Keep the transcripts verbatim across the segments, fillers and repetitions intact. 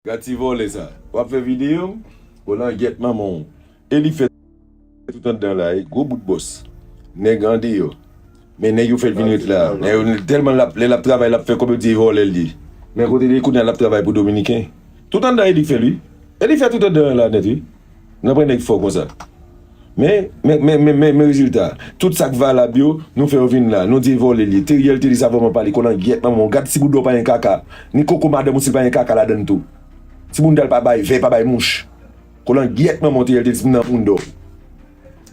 Gad ti vòlè sa. W ap fè videyo, kolangyèt manman w. E li fè tout anndan la, e gwo bout bòs. Nèg andeyò. Men nèg yo fè l vin ret la. Nèg yo tèlman l ap, lè l ap travay, l ap fè kòb yo di e vòlè l ye. Men kote l ye kounye a, l ap travay pou dominiken. Tout anndan e li k fè l wi. E li fè tout anndan la nèt wi. Nan pran nèg fò konsa. Men, men, men, men, men, men rezilta. Tout sa k valab yo, nou fè yo vin la. Nou di e vòlè l ye. Teriel te di sa vrèman pale. Kolangyèt manman w. Gad si bouda w pa gen kaka. Ni koko madanm ou si l pa gen kaka ladann tou. Si bouda l pa bay vè, pa bay mouch. Kolangyèt manman w Teriel te di m nan bouda w.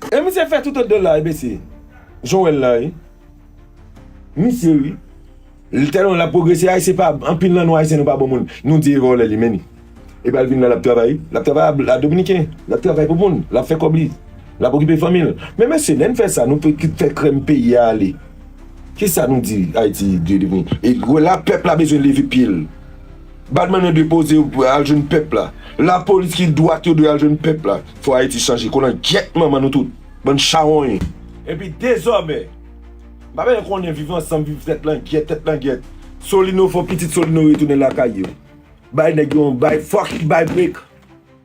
E misye fè tout anndan la, e mesye. Jan w wè l la, wi. Misye wi. Li tèlman l ap pwogrese, Ayisyen pa, anpil nan nou Ayisyen nou pa bon moun. Nou di e vòlè li, men li. Epi al vin la, l ap travay. L ap travay a, a Dominiken. L ap travay pou moun. L ap fè kòb li. L ap okipe fanmi l. Men mesye, lè n fè sa, nou pe kit fè krèm peyi a ale. Kisa nou di Ayiti dwe devni? E wè la, pèp la bezwen leve pye l. Badman yo dwe poze yo al jwenn pèp la. Lapolis ki dwat yo dwe al jwenn pèp la. Fò Ayiti chanje. Kolangyèt manman nou tout. Bann chawony. Epi dezòmè, m pa bezwen konnen viv ansanm, viv tèt langyèt, tèt langyèt. Solino fò pitit Solino retounen lakay yo. Bay nèg yo yon bay, fucking bay break.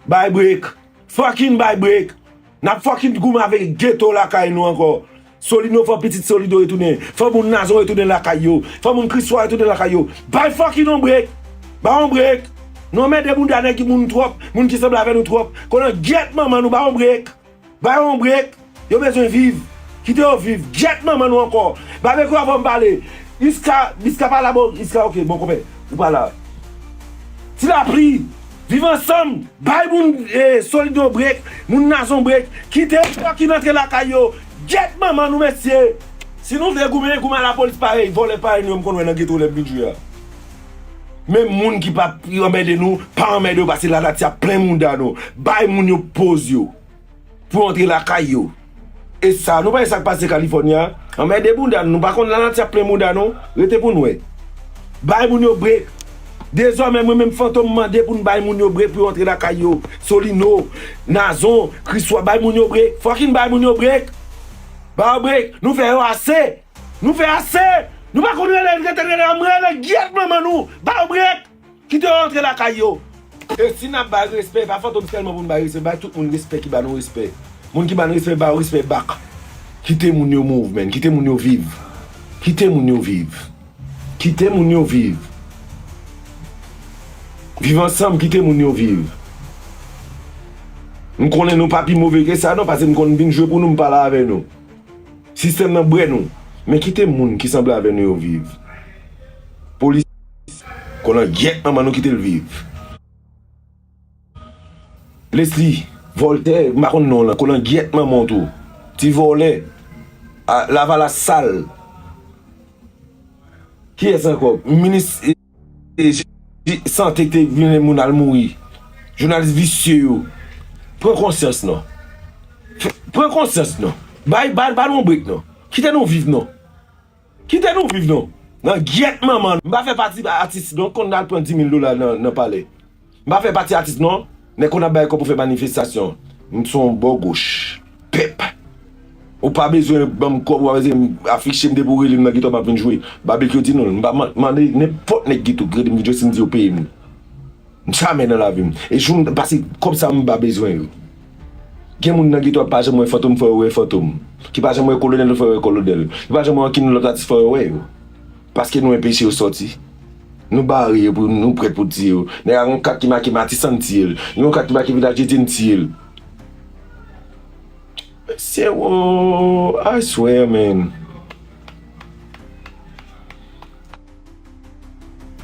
Bay break. Fucking bay break. N ap fucking goumen avèk geto lakay nou ankò. Solino fò pitit Solino retounen. Fò moun Nazon retounen lakay yo. Fò moun Kriswa retounen lakay yo. Bay fucking yon break. Bay yon break. Nou anmède bouda nèg ki moun twòp, moun ki sanble avè nou twòp. Kolangyèt manman nou, bay yon break. Bay yon break. Yo bezwen viv. Kite yo viv. Gyèt manman nou ankò. Babekyou, avan m pale. Iska, Iska pa la, bon, Iska, ok, bon, konpè. Ou pa la. Ti Lapli, viv ansanm. Bay moun, eh, Solino break. Moun Nazon break. Kite yo ki antre lakay yo. Gyèt manman nou, mesye. Si nou vle goumen, goumen a lapolis parèy, vòlè parèy nou yo m konn wè nan geto lè m vin jwe a. Men moun ki p ap anmède nou, pa anmède yo, paske lanati ap plen mouda nou. Bay moun yo poz yo. Pou yo antre lakay yo. E sa, nou pa wè sa k pase Kalifòni a? Anmède bounda nou, nou pa konn lanati ap plen bounda nou. Rete pou n wè. Bay moun yo brek. Dezòmè, mwen menm Fantom mande pou n bay moun yo brek pou yo antre lakay yo. Solino, Nazon, Kriswa, bay moun yo brek. Fucking bay moun yo brek. Ba yo brek. Nou fè yo ase. Nou fè ase. Nou pa konn rele, rete rele, m rele gyèt manman nou. Ba yo brek. Kite yo rantre lakay yo. E si n ap bay respè, e pa Fantom sèlman pou n bay respè, bay tout moun respè ki ba nou respè. Moun ki ba n respè, ba yo respè back. Kite moun yo move, man. Kite moun yo viv. Kite moun yo viv. Kite moun yo viv. Viv ansanm, kite moun yo viv. M konnen nou pa pi move ke sa, non, paske m konn vin jwe pou nou, m pale avè nou. Sistèm nan bwè nou. Men kite moun ki sanble avè nou yo viv. Polis, kolangyèt manman nou kite l viv. Leslie, Voltaire, m pa konn non w lan, kolangyèt manman w tou. Ti vòlè. A, Lavalas sal. Kiyès ankò? Minis, e, e, j-, j-, sante ki te vin moun al mouri. Jounalis visye yo. Pran konsyans non. F-, pran konsyans non. Bay, ba, ba nou yon brek non. Kite nou viv non. Kite nou viv non. Nan gyèt manman. M pa fè pati atis non. Konn al pran di mil dola nan, nan palè. M pa fè pati atis non. Nèg konn ap bay kòb pou fè manifestasyon. M se yon bò goch. Pèp. Ou pa bezwen ban m kòb, ou pa bezwen afiche m depi w rele m nan gita m ap vin jwe. Babekyou di non, m pa man-, mande nenpòt nèg gita ki rele m vin jwe si m di yo peye m. Jamè nan lavi m. E jou m, paske kòb sa m pa bezwen yo. Gen moun nan gita pa janm wè Fantom fò yo wè Fantom. Ki pa janm wè Kolonèl fò yo wè Kolonèl. Ki pa janm wè ankenn lòt atis fò yo wè yo. Paske nou enpeche yo sòti. Nou bare yo pou nou prèt pou tiye yo. Nèg la gon kat ki make Matisan, n tiye l. Li gon kat ki make Vilaj Dye, n tiye l. Mesye wo, I swear, man.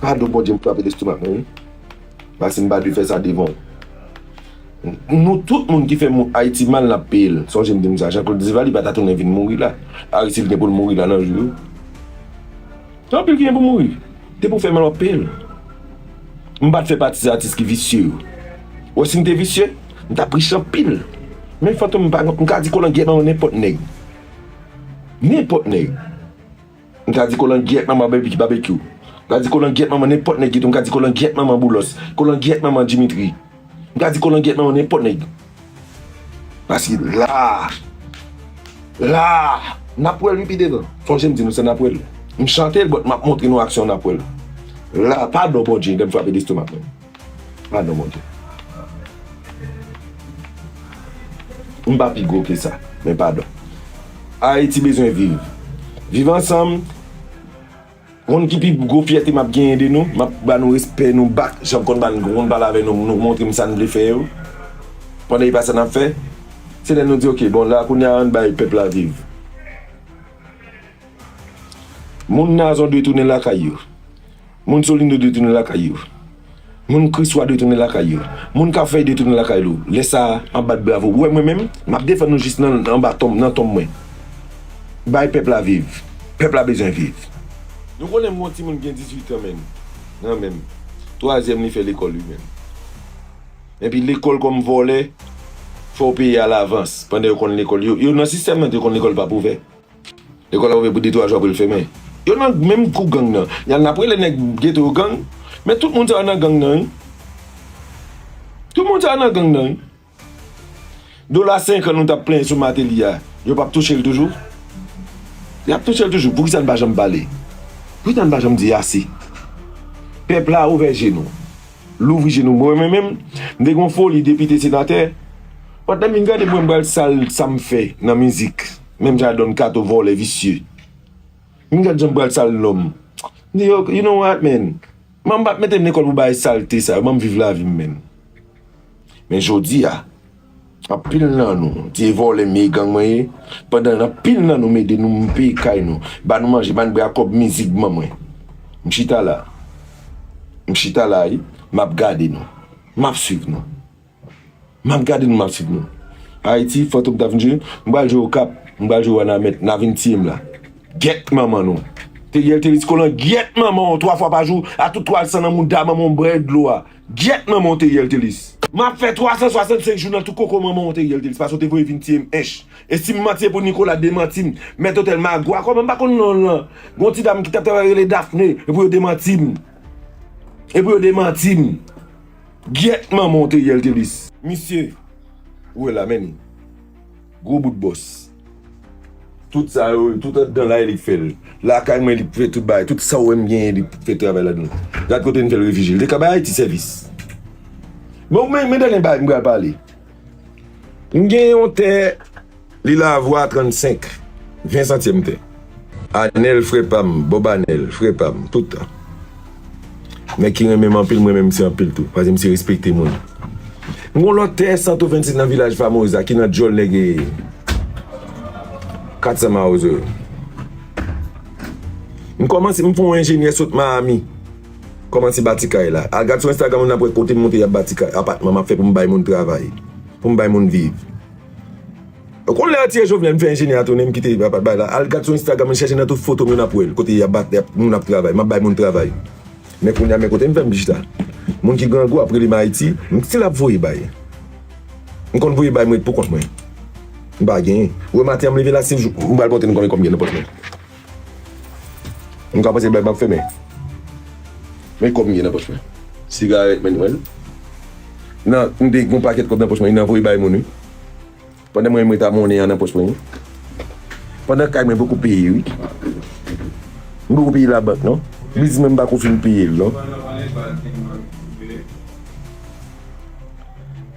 Padon Bondye, m frape lestomak mwen, wi. Paske m pa dwe fè sa devan w. Nou tout moun ki fè moun Ayiti mal, n ap peye l. Sonje m di m sa, Jean Claude Duvalier pa ta tounen vin mouri la. Aristide gen pou l mouri la nan jou yo. Gen anpil ki gen pou mouri. Depi w fè mal, w ap peye l. M pa t fè pati se atis ki visye yo. Wè si m te visye, m t ap rich anpil. Men Fantom, m pa, m ka di kolangyèt manman nenpòt nèg. Nenpòt nèg. M ka di kolangyèt manman Baby-, Babekyou. M ka di kolangyèt manman nenpòt nèg geto. M ka di kolangyèt manman Boulos. Kolangyèt manman Dimitri. M ka di kolangyèt manman nenpòt nèg. Paske la, la, n ap wè l wi pi devan. Sonje m di nou sa, n ap wè l. M chante l, but m ap montre nou aksyon, n ap wè l. La, padon Bondye, lè m frape lestomak mwen. Padon, Bondye. M pa pi gwo ke sa, men padon. Ayiti bezwen viv. Viv ansanm. Moun ki pi gwo fyète m ap genyen de nou, m ap ba nou respè nou bak, jan m konn ba n, konn pale avè nou, nou montre m sa n vle fè yo. Pandan e pa sa n ap fè, se lè nou di, "Oke, bon, la, kounye a, ann bay pèp la viv." Moun Nazon dwe tounen lakay yo. Moun Solino dwe tounen lakay yo. Moun Kriswa dwe tounen lakay yo. Moun Kafèy dwe tounen lakay yo. Lè sa a, m ap bat bravo. Ou wè mwen menm, m ap defann nou jis nan, anba tonm, nan tonm mwen. Bay pèp la viv. Pèp la bezwen viv. Nou konnen m gon timoun gen dizuit an menm. Nan menm. Twazyèm li fè lekòl li menm. Epi lekòl kòm vòlè, fò w peye alavans. Pandan yo konn lekòl, yo, yo nan sistèm nan, yo konn lekòl p ap ouvè. Lekòl ap ouvè pou de twa jou apre l fèmen. Yo nan menm kou gang nan. Y a n ap rele nèg geto yo gang. Men tout moun sa yo nan gang nan, wi. Tout moun sa yo nan gang nan, wi. Dola senk an nou t ap plenyen sou Martelly a, yo p ap touche l toujou? Y ap touche l toujou. Poukisa n pa janm pale? Poukisa n pa janm di ase? Pèp la ouvè je nou. Louvri je nou. Mwen menm, menm, m te gon foli depite senatè. Pandan m vin gade mwen m pral sal sa m fè nan mizik. Menm jan Don Kato vòlè visye. M gad jan m pral sal lòm. M di, "Yo, you know what, man? Manman m pa t mete m lekòl pou bagay salte sa yo. Ban m viv lavi m, man." Men jodi a, anpil nan nou, di e vòlè m ye, gang mwen ye. Pandan anpil nan nou m ede nou, m peye kay nou, ba nou manje, ba n bwè a kòb mizik ban mwen. M chita la. M chita la, wi. M ap gade nou. M ap swiv nou. M ap gade nou, m ap swiv nou. Ayiti, Fantom ta vin jwe, m pral jwe Okap, m pral jwe Wanament, n a vin tiye m la. Gyèt manman nou. Teriel Telis Kolan, gyèt manman w twa fwa pa jou, a tout twa san nan mouda manman w bwè dlo a. Gyèt manman w Teriel Telis. M ap fè twa san swasannsenk jou nan tou koko manman w Teriel Telis, paske w te voye vin tiye m ench. E si m manti e pou Nicolas demanti m, mèt otèl Magwa, kòman m pa konn non l lan? Gon ti dam ki t ap travay rele Daphné, e pou yo demanti m. E pou yo demanti m. Gyèt manman w Teriel Telis. Misye, ou wè la, men li. Gwo bout bòs. Tout sa yo, tout anndan la, e li k fè l. Lakay mwen, li k fè tout bagay. Tout sa w wè m genyen, li k fè travay ladan l. Gad kote n fè l refijye. Li te ka bay Ayiti sèvis. Bon, men, men dènye bagay m pral pale. M gen yon tè, li Lavwa trannsenk, ven santyèm tè. Anèl, frè pa m, Bòb Anèl, frè pa m, tout tan. Nèg ki renmen m anpil, mwen menm se anpil tou, paske misye respekte moun. M gon lòt tè, Santo vennsis nan vilaj Famoza, ki nan djòl nèg kat san Mawozo yo. M kòmanse, m fè yon enjenyè sot Miami. Kòmanse bati kay la. Al gad sou Instagram, ou n ap wè kote m monte y ap bati kay, apatman m ap fè pou m bay moun travay. Pou m bay moun viv. Ou konn lè yo tiye Jovenel, m fè enjenyè a tounen, m kite y ap bay la. Al gad sou Instagram, chèche nan tout foto m yo, n ap wè l. Kote y ap bat, y ap, moun ap travay, m ap bay moun travay. Men kounye a, men kote m fè m chita. Moun ki grangou ap rele m Ayiti, m still ap voye bay. M konn voye bay mwen pou kont mwen. M pa genyen. Ou wè maten an m leve la, si m pral monte, m konnen kòm gen nan pòch mwen. M ka panse bay m ap fèmen. Men kòb m gen nan pòch mwen. Sigarèt, men mwen. Nan, m te gen yon pakèt kòb nan pòch mwen, li nan voye bay moun, wi. Pandan mwen, mwen ta monnen an nan pòch mwen, wi. Pandan kay mwen poko peye, wi. M poko peye labank, non. Biznis mwen, m pako fin peye l, non.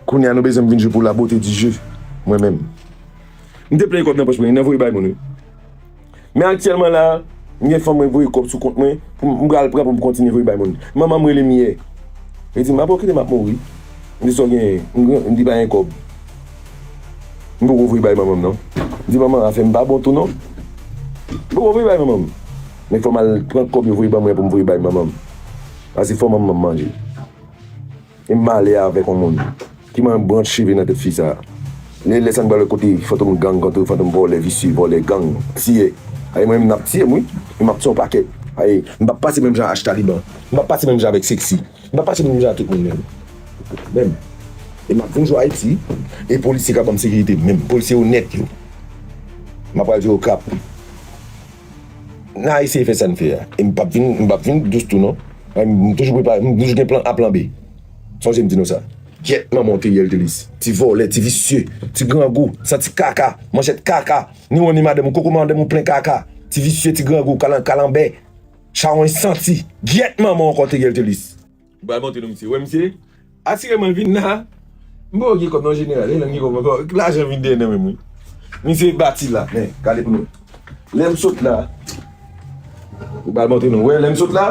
Kounye a, nou bezwen m vin jwe pou la beauté du jeu, mwen menm. M te plenn kòb nan pòch mwen, li nan voye bay moun, wi. Men aktyèlman la, m gen fanm mwen voye kòb sou kont mwen, pou m, m pral pran pou m kontinye voye bay moun. Manman m rele m yè. Li di m, "Papa, kite m ap mouri." M di, "Sa w genyen?" M di, "Pa gen kòb." M poko voye bay manman m, non. M di, "Manman, afè m pa bon tou, non." M poko voye bay manman m. Men fò m al pran kòb yo voye ban mwen pou m voye bay manman m. Paske fò manman m manje. E m malè avèk yon moun ki manyen branch cheve nan tèt fi sa a. Lè, lè sa n pral wè kote fantom gang, kote fantom vòlè, visye, vòlè, gang, tiyè. Ay, mwen menm, n ap tiye m, wi. E m ap tiye yon pakèt. Ay, m p ap pase menm jan a H Taliban. M p ap pase menm jan avèk Sexy. M p ap pase menm jan a tout moun menm. Menm. E m ap vin jwe Ayiti. E polisye ka ban m sekirite menm. Polisye onèt yo. M ap pral jwe Okap. N a eseye fè sa n fè a. E m p ap vin, m p ap vin dous tou non. M toujou prepare, m toujou gen plan A, plan B. Sonje m di nou sa. Gyèt manman w Teriel Telis. Ti vòlè, ti visye, ti grangou, santi kaka, manchèt kaka. Ni w ni madanm ou, koko madanm ou plen kaka. Ti visye, ti grangou, kalan, kalanbè. Chawony santi. Gyèt manman w ankò Teriel Telis. M pral montre nou misye. Wè misye? Asire mwen vin la. M pa gen kòb non jeneral, e lè m gen kòb ankò, lajan vin dèyè nan men m wi. Misye bati la, men, gade pou nou. Lè m sot la, ou ba l montre nou. Wè, lè m sot la,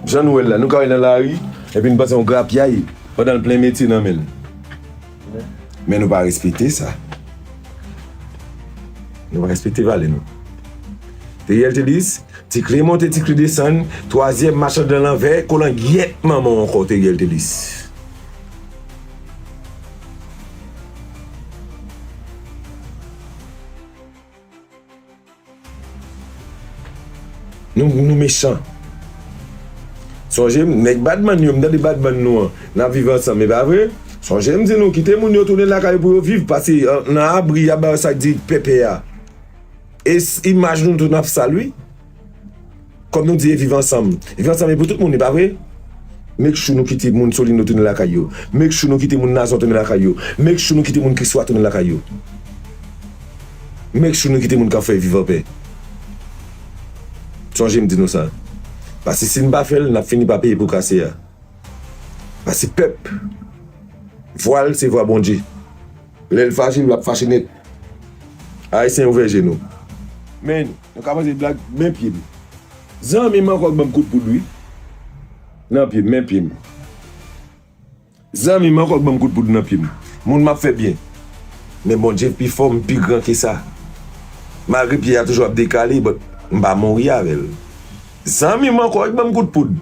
Jan nou wè l la, nou ka wè l nan lari, epi n panse yon grapyay, pandan l plen metye nan men l. Men nou pa respekte sa. Nou pa respekte valè nou. Teriel te di, ti kle monte, ti kle desann, twazyèm machann dan lanvè, kolangyèt manman w ankò, Teriel te di. Nou, nou mechan. Sonje m, nèg Badman yo, m tande Badman nou an, n ap viv ansanm, e pa vre? Sonje m di nou, kite moun yo tounen lakay yo pou yo viv, pase, euh, nan abri, y ap ba yo sa k di pèpè a. E s-, imaj nou tou n ap sal, wi. Kòm nou di, e viv ansanm. Viv ansanm e pou tout moun, e pa vre? Make sure nou kite moun Solino tounen lakay yo. Make sure nou kite moun Nazon tounen lakay yo. Make sure nou kite moun Kriswa tounen lakay yo. Make sure nou kite moun k ap fè viv anpè. Sonje m di nou sa. Paske si n pa fè l, n ap fini pa peye pou kase a. Paske pèp, vwa l se vwa Bondye. Lè l fache, l ap fache nèt. Ayisyen ouvè je nou. Men, nou ka panse blag, men pye m. Zanmi m ankò k ban m kout poud, wi. Nan pye m, men pye m. Zanmi m ankò k ban m kout poud nan pye m. Moun m ap fè byen. Men Bondye pi fò, m pi gran ke sa. Malgre pye a toujou ap dekale, but m pa mouri avè l. Zanmi m ankò k ban m kout poud.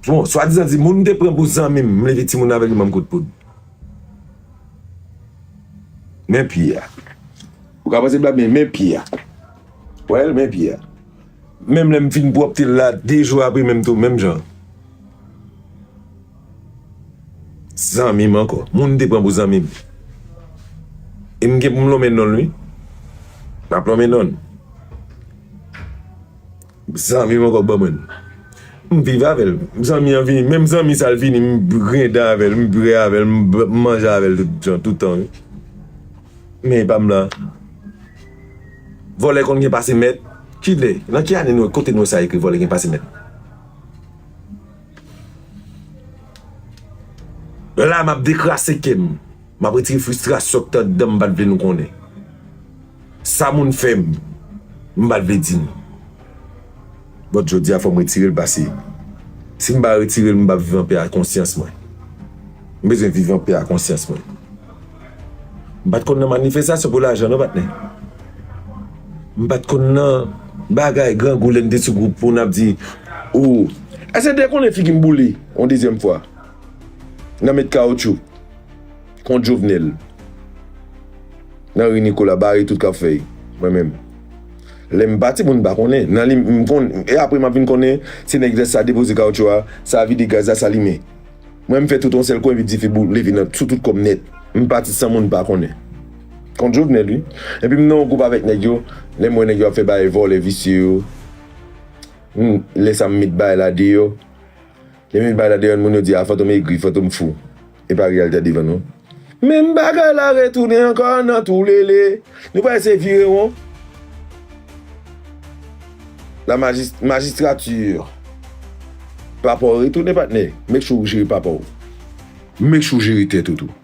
Bon, swadizan di, moun m te pran pou zanmi m, m leve timoun avè l, li ban m kout poud. Men pye a. Ou ka panse blag, men, men pye a. Wè l, men pye a. Menm lè m fin pwòpte l la, de jou apre, menm tou, menm jan. Zanmi m ankò. Moun m te pran pou zanmi m. E m gen pou m lonmen non l, wi. M ap lonmen non l. Zanmi m ankò ban mwen. M viv avè l. Zanmi an vini. Menm zanmi sa l vini, m griyen dan avè l, m bwè avè l, m b-, m manje avè l tout jan, tout tan, wi. Men e pa m la. Vòlè konn gen pase mèt. Kilè? Nan ki ane nou, kote nou wè sa ekri vòlè gen pase mèt? La, m ap dekrase kè m. M ap retire fristrasyon k t anndan m, m pa t vle nou konnen. Sa moun fè m, m pa t vle di nou. But jodi a, fò m retire l, paske si m pa retire l, m p ap viv anpè ak konsyans mwen. M bezwen viv anpè ak konsyans mwen. M pa t konn nan manifestasyon pou lajan, non, patnè. M pa t konn nan bagay grangou lè n te sou gwoup pou n ap di, o, èske n te konnen figi m boule yon dezyèm fwa? Nan met kawotchou. Kont Jovenel. Nan ri Nikola, bare tout k ap fè y. Mwen menm. Lè m pati, moun pa konnen. Nan li, m konn, e apre m ap vin konnen, se nèg sa depoze kawotchou a, sa vide gaz la, sa limen. Mwen, m fè tout yon sèl kwen, epi dife boule vin nan, sou tout kò m nèt. M pati san moun pa konnen. Kont Jovenel, wi. Epi m nan yon gwoup avèk nèg yo, lè m wè nèg yo ap fè bagay vòlè, visye yo, m, lè sa m met bagay la deyò. Lè m met bagay la deyò, moun yo di, a, Fantom egri, Fantom fou. E pa reyalite a devan nou. Menm bagay la retounen ankò nan tou lele. Nou pral eseye vire won. La majis-, magistrati. Papa w retounen, patnè. Make sure ou jere papa w. Make sure ou jere tèt ou tou.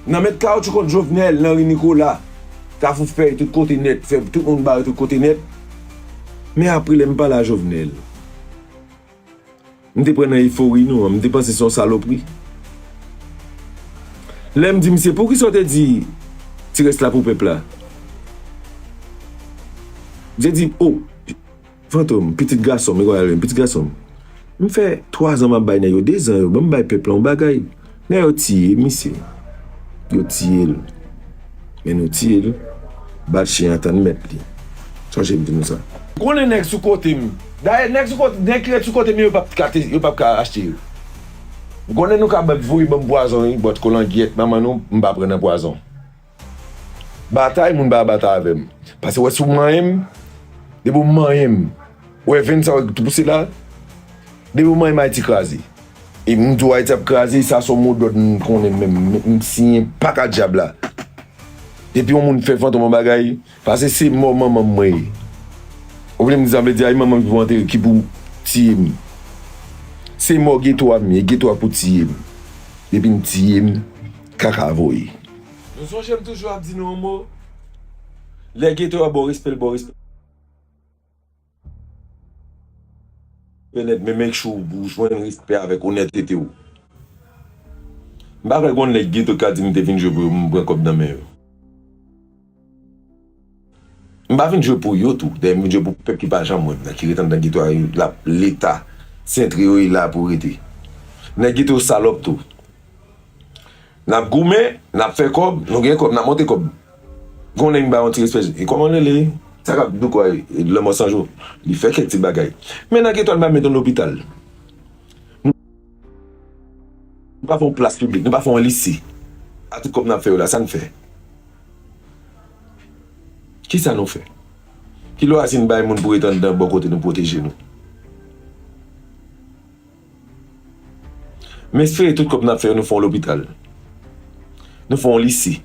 Nan met kawotchou kont Jovenel nan ri Nicolas, Kafou fè tout kote nèt, fè tout moun bare tout kote nèt. Men apre lè m pale a Jovenel, m te pran nan efori nou an, m te panse se yon salopri. Lè m di misye, "Poukisa w te di ti rès la pou pèp la?" Misye di, "O, Fantom, pitit gason m, e kwa l rele m, pitit gason m. M fè twa zan m ap bay nèg yo, de zan yo, ban m bay pèp la yon bagay." Nèg yo tiye misye. Yo tiye l. Men nou tiye l. Bat chen an tann mèt li. Sonje m di nou sa. Konnen nèg sou kote m. Dayè, nèg sou kote, nèg ki ret sou kote m yo, yo p ap ka te, yo p ap ka achte yo. Konnen nou ka voye ban m pwazon, wi, bòt kolangyèt, manman nou, m pa pran nan pwazon. Batay, moun pa batay avè m. Paske wè, si w manyen m, depi w manyen m, wè venn sa w tou pouse la, depi w manyen m, Ayiti kraze. E m di w Ayiti ap kraze, sa se yon modòd m konnen menm, m, m siyen pak a dyab la. Depi yon moun fè Fantom yon bagay, paske se mò manman m mwen ye. Ou vle m di sa vle di a, e manman m ki pou antere, ki pou tiye m. Se mò geto a m ye, geto a pou tiye m. Depi m tiye m, kaka voye. Nou sonje m toujou ap di nou yon mo. Lè geto a ba w respè, l ba w respè. Nèt, men make sure ou jwenn respè avèk onètete w. M pa kwè gon nèg geto k ka di m te vin jwe pou yo, m pran kòb nan men yo. M pa vin jwe pou yo tou. Dayè, m vin jwe pou pèp ki pa janm wè m nan, ki ret anndan geto a, l ap Leta, sentre yo, e la pou rete. Nèg geto yo salòp tou. N ap goumen, n ap fè kòb, nou gen kòb, n ap monte kòb. Gon nèg m ba yon ti respè. E kòman l rele? Sa k ap douko a, Lanmò San Jou. Li fè kèk ti bagay. Men nan geto a, n pa met yon lopital. Nou pa fè yon plas piblik, nou pa fè yon lise. A tout kòb n ap fè yo la, sa n fè? Kisa nou fè? Ki lwazi n bay moun pou ret anndan bò kote nou pwoteje nou? M espere tout kòb n ap fè yo, nou fè yon lopital. Nou fè yon lise.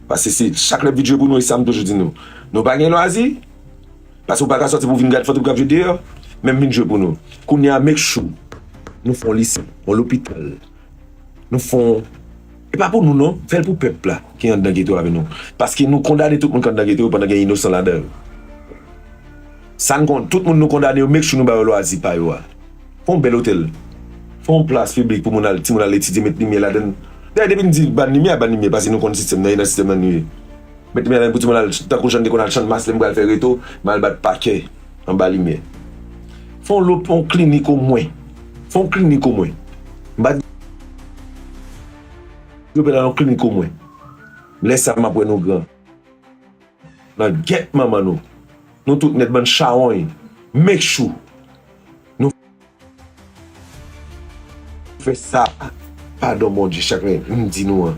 Paske se chak lè vin jwe pou nou, e sa m toujou di nou. Nou pa gen lwazi. Paske ou pa ka sòti pou vin gad Fantom k ap jwe deyò. Men vin jwe pou nou. Kounye a, make sure nou fè yon lise, yon lopital. Nou fè yon, e pa pou nou non, fè l pou pèp la ki anndan geto avè nou. Paske nou kondane tout moun k anndan geto yo pandan gen inosan ladan yo. Sa n konn, tout moun nou kondane yo, make sure nou ba yo lwazi pa yo a. Fè yon bèl otèl. Fè yon plas piblik pou moun al, timoun al etidye, met limyè ladan l. Dayè, depi n di ban limyè, ban limyè, paske nou konn sistèm nan, e nan sistèm nan nou ye. Met limyè ladan l pou timoun al, tankou jan n te konn al Channmas, lè m pral fè reto, m al bat pakè anba limyè. Fè yon lop-, yon klinik omwen. Fè yon klinik omwen. M pa di yo pral yon klinik omwen. Lè sa m ap wè nou gran. Nan gèt manman nou. Nou tout nèt bann chawony. Make sure nou fè sa. Padon Bondye, chak lè m di nou an.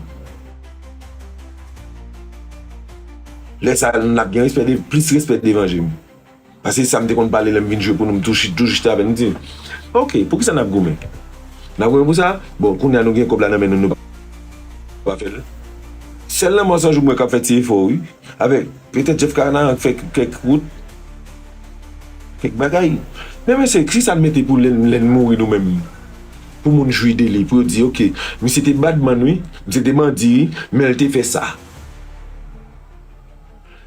Lè sa a, n ap gen respè de, plis respè devan je m. Paske sa m te konn pale lè m vin jwe pou nou, m tou chit, tou chita avè l, m di, "Ok, poukisa n ap goumen? N ap goumen pou sa? Bon, kounye a nou gen kòb la nan men nou, nou pa fè l." Sèl Lanmò San Jou m wè k ap fè ti efò, wi. Avèk petèt Jeff Canaran k fè kèk wout, kèk bagay. Men mesye, kisa n mete pou lè n, lè n mouri nou menm? Pou moun jwi de li, pou yo di, "Ok, misye te badman, wi, misye te bandi, wi, men l te fè sa."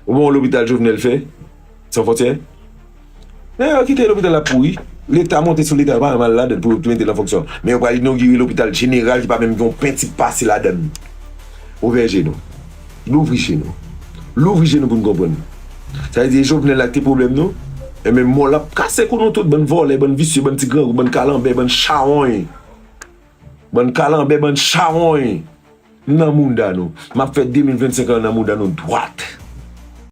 Ou wè yon lopital Jovenel fè? San fwontyè? Dayè, yo kite lopital la pouri. Leta monte sou Leta, yo pa janm al ladan l pou yo mete l an fonksyon. Men yo pral inogire lopital jeneral ki pa menm gen yon penti pase ladan l. Ouvè je nou. Louvri je nou. Louvri je nou pou n konprann. Sa vle di e Jovenel la ki te pwoblèm nou? Enben, mò l ap kase kou nou tout, bann vòlè, bann visye, bann ti grangou, bann kalanbè, bann chawony. Bann kalanbè, bann chawony. M nan mouda nou. M ap fè de mil vennsenk lan nan mouda nou dwat.